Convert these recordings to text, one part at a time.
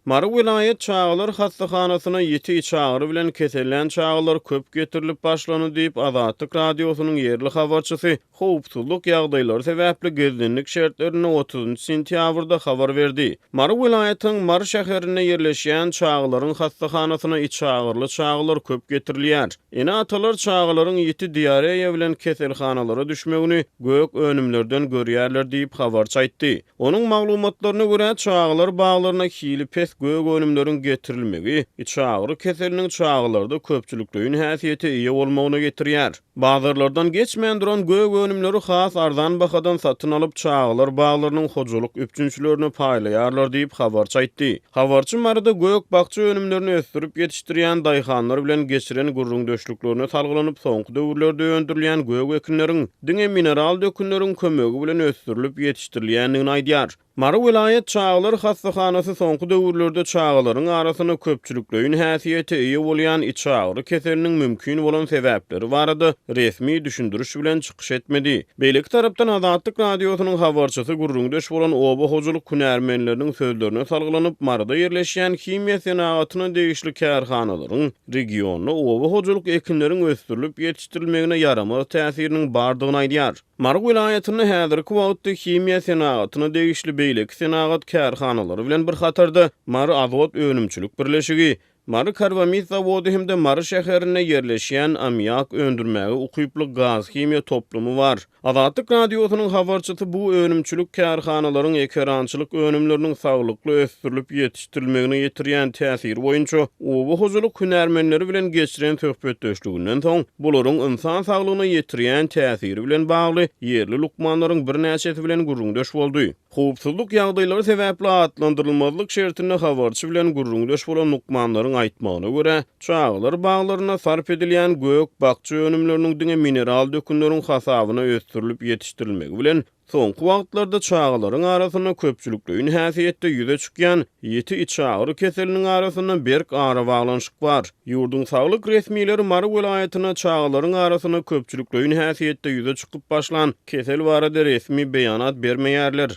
Mary welaýat çagalar hassahanasyna ýiti içagyry bilen kesellän çagalar köp getirilip başlandy diýip, Azatlyk Radiosynyň ýerli habarçysy howpsuzlyk ýagdaýlary sebäpli gizlinlik şertlerinde otuzynjy sentýabrda habar berdi. Mary welaýatynyň Mary şäherinde ýerleşýän çagalaryň hassahanasyna içagyryly çagalar köp getirilýär. Ene-atalar çagalaryň ýiti diareýa bilen keselhanalara düşmegini gök önümlerden görýärler diýip, habarçy aýtdy. Onuň maglumatlaryna görä, çagalar baglaryna hili pes gök önümleriň getirilmegi içagyry keseliniň çagalarda köpçülikleýin häsiýete eýe bolmagyna getirýär. Bazarlardan geçmän duran gök önümleri has arzan bahadan satyn alyp, çagalar baglarynyň hojalyk üpjünçilerine paýlaýarlar diýip, habarçy aýtdy. Habarçy Maryda gök-bakja önümlerini ösdürip ýetişdirýän daýhanlar bilen geçiren gürrüňdeşliklerine salgylanyp, soňky döwürlerde öndürilýän gök ekinleriň diňe mineral dökünleriň kömegi bilen ösdürilip ýetişdirilýändigini aýdýar. Mary welaýat çagalar hassahanasy soňky döwürlerde çagalaryň arasynda köpçülikleýin häsiýete eýe bolýan içagyry keseliniň mümkin bolan sebäpleri barada resmi düşündiriş bilen çykyş etmedi. Beýleki tarapdan, Azatlyk Radiosynyň habarçysy gürrüňdeş bolan oba hojalyk hünärmenleriniň sözlerine salgylanyp, Maryda ýerleşýän himiýa senagatyna degişli kärhanalaryň regionda oba hojalyk ekinleriň ösdürilip ýetişdirilmegine ýaramaz täsiriniň bardygyny aýdýar. Mary welaýatynda häzirki wagtda himiýa senagatyna degişli beýleki senagat kärhanalary bilen bir hatarda Mary azot önümçilik birleşigi, Mary karbamid zawody hem-de Mary şäherinde ýerleşýän ammiak öndürmäge ukyply gazhimiýa toplumy bar. Azatlyk Radiosynyň habarçysy bu önümçilik kärhanalaryň ekerançylyk önümleriniň saglykly ösdürilip ýetişdirilmegine ýetirýän täsiri boýunça oba hojalyk hünärmenleri bilen geçiren söhbetdeşliginden soň, bularyň ynsan saglygyna ýetirýän täsiri bilen bagly ýerli lukmanlaryň birnäçesi bilen gürrüňdeş boldy. Howpsuzlyk ýagdaýlary sebäpli atlandyrylmazlyk şertinde habarçy bilen gürrüňdeş bolan lukmanlaryň aýtmagyna görä, çagalar baglarynda sarp edilýän gök-bakja önümleriniň diňe mineral dökünleriň hasabyna ösdürilip ýetişdirilmegi bilen, soňky wagtlarda çagalaryň arasynda köpçülikleýin häsiýetde ýüze çykýan ýiti içagyry keseliniň arasynda berk arabaglanyşyk bar. Ýurduň saglyk resmileri Mary welaýatynda çagalaryň arasynda köpçülikleýin häsiýetde ýüze çykyp başlan kesel barada resmi beýanat bermeýärler.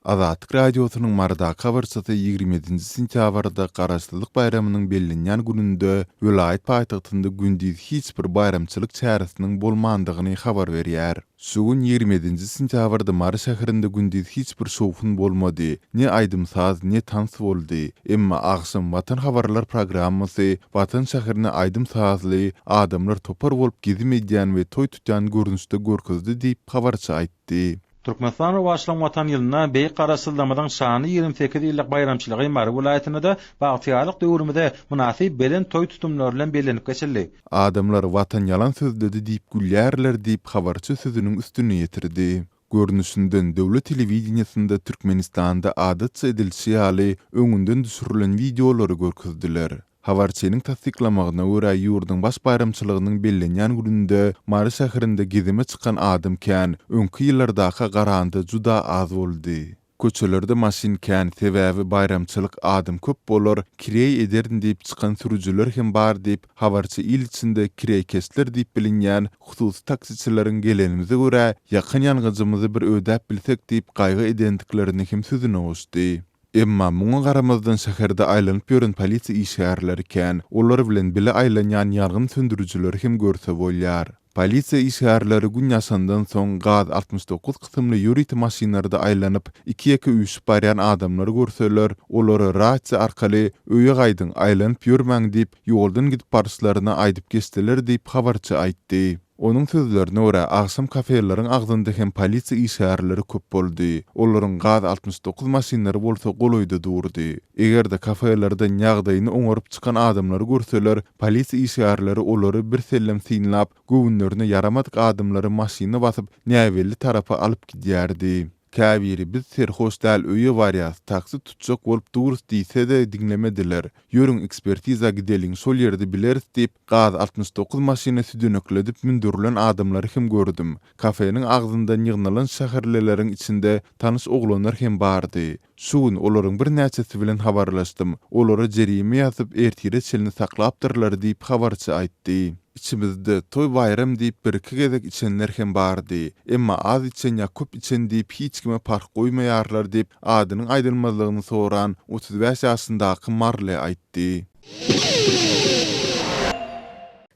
Azatlyk Radiosynyň Marydaky habarçysy 27-nji sentýabrda Garaşsyzlyk baýramynyň bellenýän gününde welaýat paýtagtynda gündiz hiç bir baýramçylyk çäresiniň bolmandygyny habar berýär. Şu gün 27-nji sentýabrda Mary şäherinde gündiz hiç bir şowhun bolmady, ne aýdym-saz, ne tans boldy. Emma agşam Watan habarlar programmasy Watan şäherini aýdym-sazly, adamlar topar bolup gezim edýän we toý tutýan görnüşde görkezdi diýip, habarçy aýtdy. Türkmenistan rowaçlygyň Watan ýylynda Beýik Garaşsyzlygymyzyň şanly 28 ýyllyk baýramçylygy Mary welaýatynda-da bagtyýarlyk döwrümize mynasyp belent toý tutumlary bilen bellenip geçildi. Adamlar Watan ýalan sözledi diýip gülýärler diýip, habarçy sözüniň üstüni ýetirdi. Görnüşinden, döwlet telewideniýesinde Türkmenistanda adatça edilişi ýaly, öňünden düşürilen wideolary görkezdiler. Habarçynyň tassyklamagyna görä, ýurduň baş baýramçylygynyň bellenýän gününde Mary şäherinde gezime çykan adam kän, öňki ýyllardaka garanda juda az boldy. Köçelerde maşyn kän, sebäbi baýramçylyk, adam köp bolar, kireý ederin diýip çykan sürüjiler hem bar diýip, habarçy il içinde kireýkeşler diýip bilinýän hususy taksiçileriň gelenimize görä, ýakan ýangyjymyzy bir ödäp bilsek diýip gaýgy edendiklerini hem sözüne goşdy. Emma muňa garamazdan şäherde aýlanyp ýören polisiýa işgärleri kän, olar bilen bile aýlanýan ýangyn söndürijileri hem görse bolýar. Polisiýa işgärleri gün ýaşandan soň gaz 69 kysymly ýörite maşynlarda aýlanyp, iki-ýeke üýşüp barýan adamlary görseler, olara rasiýa arkaly Öýe gaýdyň, aýlanyp ýörmäň diýip, ýoldan gidip baryşlaryna aýdyp geçdiler diýip, habarçy aýtdy. Onuň sözlerine görä, agşam kafeleriň agzynda hem polisiýa işgärleri köp boldy. Olaryň gaz 69 maşynlary bolsa golaýda durdy. Eger-de kafelerden ýagdaýyny oňaryp çykan adamlary görseler, polisiýa işgärleri olary birsellem synlap, göwünlerine ýaramadyk adamlary maşyna basyp, näbelli tarapa alyp gidýärdi. Käbiri biz serhoş däl öýe barýas, taksi tutjak bolup durus diýse-de diňlemediler. Ýörüň ekspertiza gideliň şol ýerde bileris diýip, gaz 69 maşyna südenekledip mündürilen adamlary hem gördüm. Kafeniň agzyndan ýygnalan şäherlileriň içinde tanyş oglanlar hem bardy. Şu gün olaryň birnäçesi bilen habarlaşdym. Olara jerime ýazyp, ertire çenli saklapdyrlar diýip, habarçy aýtdy. Içimizde toý-baýram diýip birki gezek içenler hem bardy. Emma az içen ýa köp içen diýip hiç kime parh goýmaýarlar diýip, adynyň aýdylmazlygyny soran 35 ýaşyndaky maryly aýtdy.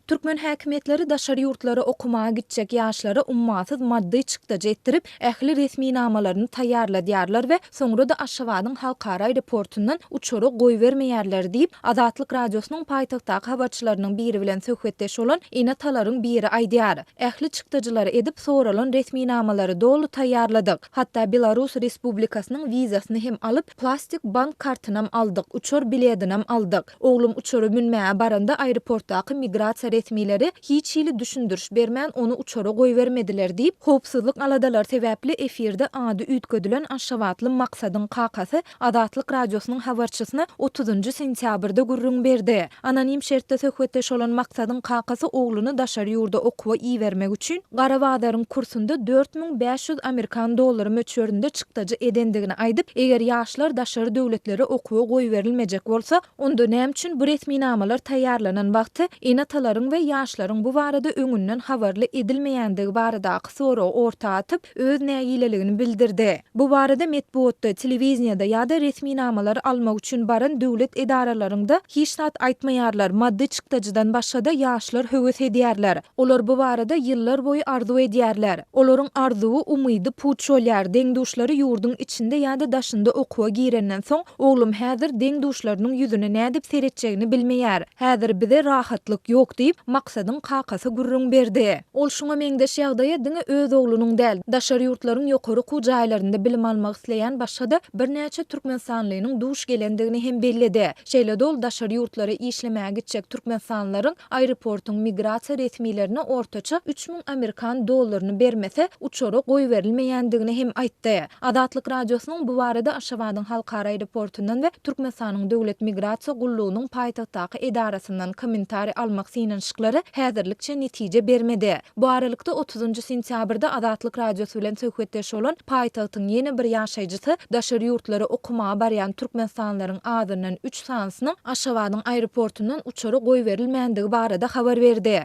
Türkmen häkimiýetleri daşary ýurtlara okamaga gitjek ýaşlara ummasyz maddy çykdajy etdirip, ähli resminamalaryny taýýarladýarlar we soňra-da Aşgabadyň halkara aeroportundan uçara goýbermeýärler diýip, Azatlyk Radiosynyň paýtagtdaky habarçylarynyň biri bilen söhbetdeş bolan ene-atalaryň biri aýdýar. Ähli çykdajylary edip, soralan resminamalary doly taýýarladyk. Hatda Belarus Respublikasynyň wizasyny hem alyp, plastik bank kartynam aldyk, uçar biledinam aldyk. Oglum uçara münmäge baranda aeroportdaky migrasiýa resmileri hiç hili düşündiriş bermän ony uçara goýbermediler diýip, howpsuzlyk aladalary sebäpli efirde ady üýtgedilen aşgabatly Maksadyň kakasy Azatlyk Radiosynyň habarçysyna otuzynjy sentýabrda gürrüň berdi. Anonim şertde söhbetdeş bolan Maksadyň kakasy ogluny daşary ýurda okuwa ibermek üçin gara bazaryň kursunda 4500 amerikan dollary möçberinde çykdajy edendigini aýdyp, eger ýaşlar daşary döwletlere okuwa goýberilmejek bolsa, onda näme üçin bu resminamalar taýýarlanan wagty ene-atalaryň we ýaşlaryň bu barada öňünden habarly edilmeýändigi baradaky soragy orta atyp, öz nägileligini bildirdi. Bu barada metbugatda, telewideniýede ýa-da resminamalary almak üçin baran döwlet edaralaryňda hiç zat aýtmaýarlar, maddy çykdajydan başga-da ýaşlar höwes edýärler. Olar bu barada ýyllar boýy arzuw edýärler. Olaryň arzuwy, umydy puç bolýar. Deň-duşlary ýurduň içinde ýa-da daşynda okuwa girenden soň, oglum häzir deň-duşlarynyň ýüzüne nädip seretjegini bilmeýär. Häzir bize rahatlyk ýok diýip, Maksadyň kakasy gürrüň berdi. Ol şuňa meňzeş ýagdaýa diňe öz oglunyň däl, daşary ýurtlaryň ýokary okuw jaýlarynda bilim almak isleýän başga-da birnäçe türkmenistanlynyň duş gelendigini hem belledi. Şeýle-de ol daşary ýurtlara işlemäge gitjek türkmenistanlylaryň aeroportuň migrasiýa resmilerine ortaça 3000 amerikan dollaryny bermese, uçara goýberilmeýändigini hem aýtdy. Azatlyk Radiosynyň bu barada Aşgabadyň halkara aeroportundan we Türkmenistanyň Döwlet migrasiýa gullugynyň paýtagtdaky edarasyndan kommentariý almak synanyşyklary häzirlikçe netije bermedi. Bu aralykda, otuzynjy sentýabrda Azatlyk Radiosy bilen söhbetdeş bolan paýtagtyň ýene bir ýaşaýjysy daşary ýurtlara okamaga barýan türkmenistanlylaryň azyndan üç sanysynyň Aşgabadyň aeroportundan uçara goýberilmändigi barada habar berdi.